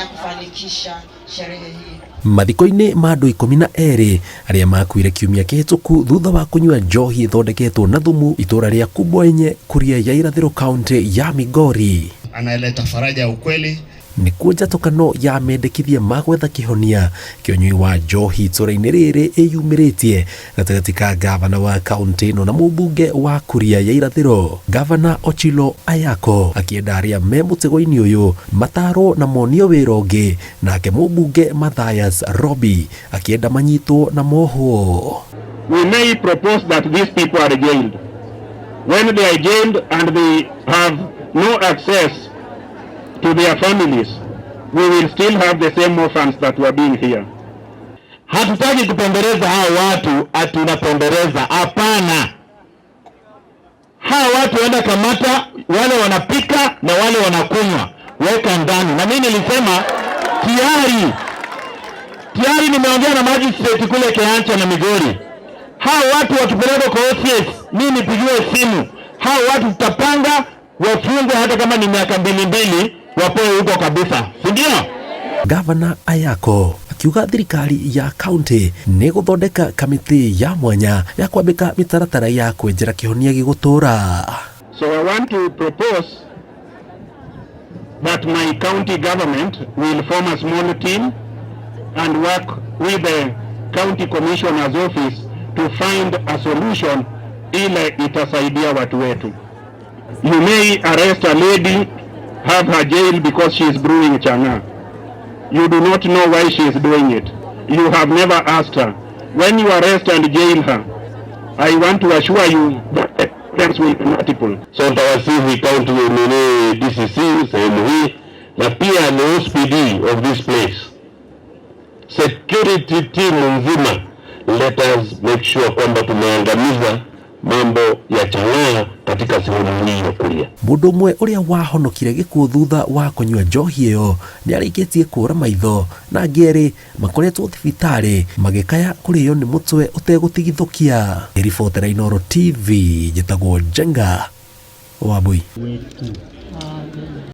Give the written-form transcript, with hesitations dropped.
Kenya kufanikisha sherehe hii. Mathiko-inĩ ma andũ 12 arĩa makuire kiumia kĩhĩtũku thutha wa kũnyua njohi ĩthondeketwo na thumu itũra rĩa Kubwenye, Kuria ya Irathĩro, kaunti ya Migori. Analeta faraja ya ukweli. Nĩkuo njatũkano ya mendekithia ma gwetha kĩhonia kĩa ũnyui wa njohi itũra-inĩ rĩrĩ ĩyumĩrĩtie gatagatĩ ka gavana wa kaunti ĩno na mũmbunge wa Kuria ya Irathĩro. Gavana Ochilo Ayako akĩenda arĩa me mũtego-inĩ ũyũ matarwo na monio wĩra ũngĩ, nake mũmbunge Mathias Robi akĩenda manyitwo na mohwo. We may propose that these people are jailed. When they are jailed and they have no access to their families, we will still have the same orphans that were being here. Hatutaki kupendeleza hao watu ati unapendeleza. Hapana, hao watu waenda kamata wale wanapika na wale wanakunywa, weka ndani. Na mimi nilisema tayari, tayari nimeongea na magistrate kule Kehancha na Migori. Hao watu wakipelekwa kwa OCS, mimi nipigiwe simu, hao watu tutapanga wafungwe hata kama ni miaka mbili mbili, wapewe huko kabisa, si ndio? Gavana Ayako akiuga thirikari ya kaunti nĩ gũthondeka kamĩtĩ ya mwanya ya kwambĩka mĩtaratara ya kwenjera kĩhonia gĩgũtũra. So I want to propose that my county government will form a small team and work with the county commissioner's office to find a solution ile itasaidia watu wetu. You may arrest a lady, have her jailed because she is brewing chang'aa. You do not know why she is doing it. You have never asked her. When you arrest and jail her, I want to assure you that the problems will be multiple. So nitawasihi county nini DCC sehemu hii na pia ni OCPD of this place, security team nzima, let us make sure kwamba tumeangamiza mambo ya chang'aa katika sehemu hii ya Kuria. Mũndũ ũmwe ũrĩa wahonokire gĩkuũ thutha wa kũnyua njohi ĩyo nĩ arĩkĩtie kũra maitho na angĩ erĩ makoretwo thibitarĩ magĩkaya kũrĩo nĩ mũtwe ũtegũtigithũkia. Ribotera Inooro TV, njĩtagwo Njenga Wambui. Wetu.